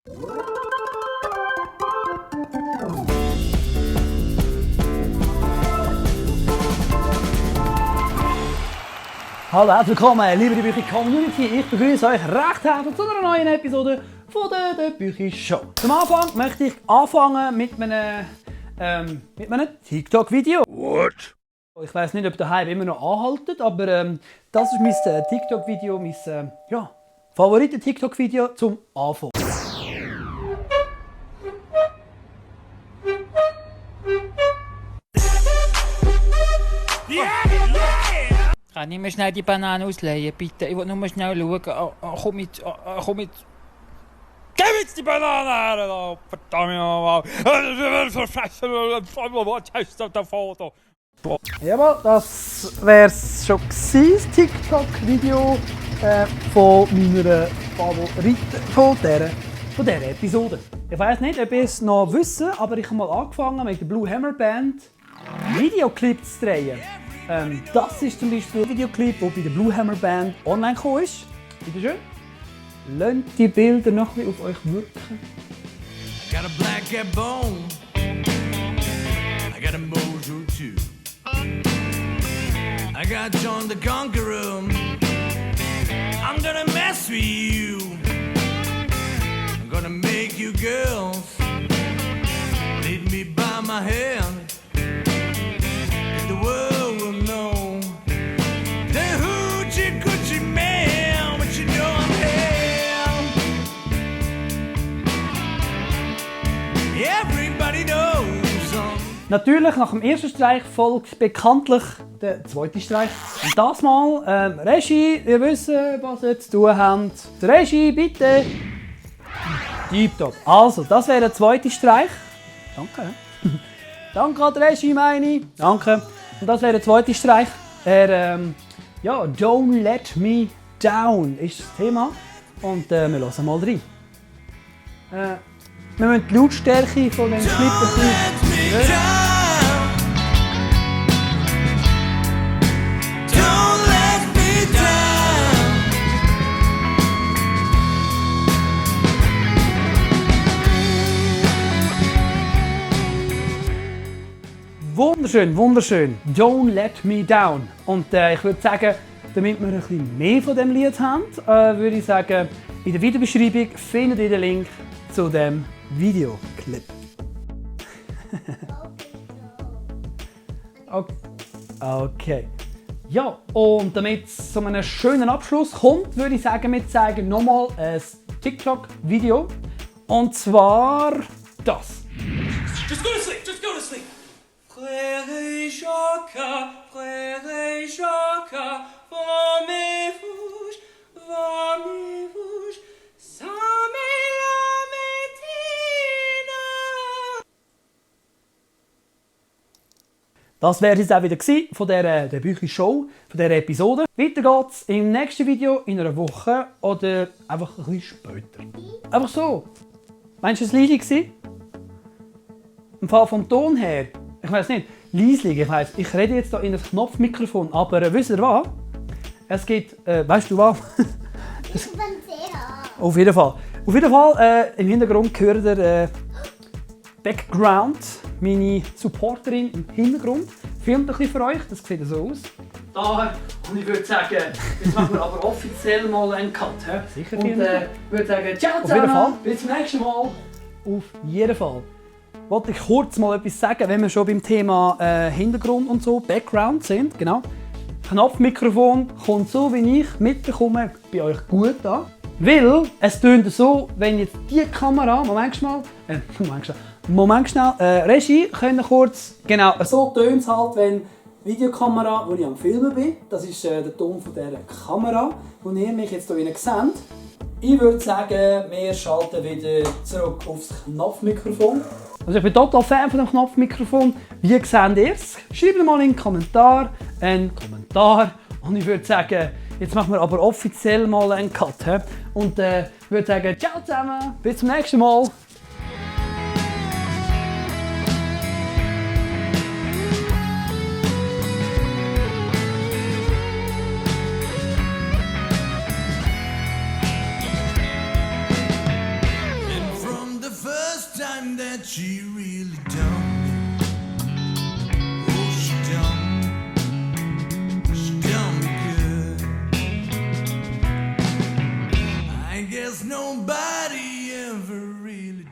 Hallo, herzlich willkommen, liebe Büchi Community. Ich begrüße euch recht herzlich zu einer neuen Episode von der Büchi Show. Zum Anfang möchte ich anfangen mit einem TikTok-Video. What? Ich weiß nicht, ob der Hype immer noch anhaltet, aber das ist mein TikTok-Video, mein Favoriten-TikTok-Video zum Anfang. Kann ich mir schnell die Banane ausleihen, bitte? Ich will nur mal schnell schauen. Komm mit. Gib jetzt die Banane her! Oh, verdammt nochmal! Was hast du davon? Jawohl, das wär's schon gewesen, das TikTok-Video von meiner Favoriten von dieser Episode. Ich weiss nicht, ob ihr es noch wisst, aber ich habe mal angefangen mit der Blue Hammer Band Videoclips zu drehen. Das ist zum Beispiel ein Videoclip, der bei der Blue Hammer Band online gekommen ist. Bitte schön. Lasst die Bilder noch ein bisschen auf euch wirken. I got a black cat bone. I got a mojo too. I got John the Conqueror. I'm gonna mess with you. I'm gonna make you girls lead me by my hand. The world will know the hoochie coochie man, but you know I'm hell. Everybody knows Natürlich, nach dem ersten Streich folgt bekanntlich der zweite Streich. Und das Mal, Regie, ihr wisst, was ihr zu tun habt. Die Regie, bitte! Tipptopp. Also, das wäre der zweite Streich. Danke. Danke an die Regie, meine ich. Danke. Und das wäre der zweite Streich. Don't Let Me Down ist das Thema. Und wir hören mal rein. Wir müssen die Lautstärke von dem Clip ein bisschen hören. Wunderschön, wunderschön. Don't Let Me Down. Und ich würde sagen, damit wir ein bisschen mehr von dem Lied haben, würde ich sagen, in der Videobeschreibung findet ihr den Link zu dem Videoclip. Okay. Ja, und damit es zu einem schönen Abschluss kommt, würde ich sagen, wir zeigen nochmal ein TikTok-Video. Und zwar das. Just go to sleep, just go to sleep. Frère Jacques, vomez-vous, sans Das wäre es auch wieder gewesen von der Büchi Show, von dieser Episode. Weiter geht's im nächsten Video in einer Woche oder einfach ein bisschen später. Einfach so. Meinst du, es leise gewesen? Im Fall vom Ton her, ich weiß nicht, leislich, ich weiss, ich rede jetzt hier in ein Knopfmikrofon, aber wisst ihr was? Es gibt, weißt du was? Auf jeden Fall. Auf jeden Fall, im Hintergrund hört ihr Background, meine Supporterin im Hintergrund. Filmt ein bisschen für euch, das sieht so aus. Da, und ich würde sagen, jetzt machen wir aber offiziell mal einen Cut. Sicher. Und würde sagen, ciao zusammen, bis zum nächsten Mal. Auf jeden Fall. Wollte ich kurz mal etwas sagen, wenn wir schon beim Thema Hintergrund und so, Background sind, genau. Knopfmikrofon kommt so, wie ich mitbekomme, bei euch gut an. Weil es tönt so, wenn jetzt die Kamera, Moment schnell, Regie, können kurz, genau, so tönt es halt, wenn die Videokamera, wo ich am Filmen bin, das ist der Ton von dieser Kamera, wo ihr mich jetzt hier seht. Ich würde sagen, wir schalten wieder zurück aufs Knopfmikrofon. Also ich bin total Fan von dem Knopfmikrofon. Wie seht ihr es? Schreibt mal in den Kommentar einen Kommentar. Und ich würde sagen, jetzt machen wir aber offiziell mal einen Cut. Und würde sagen, ciao zusammen, bis zum nächsten Mal. that she really done me. Oh, she done me good. I guess nobody ever really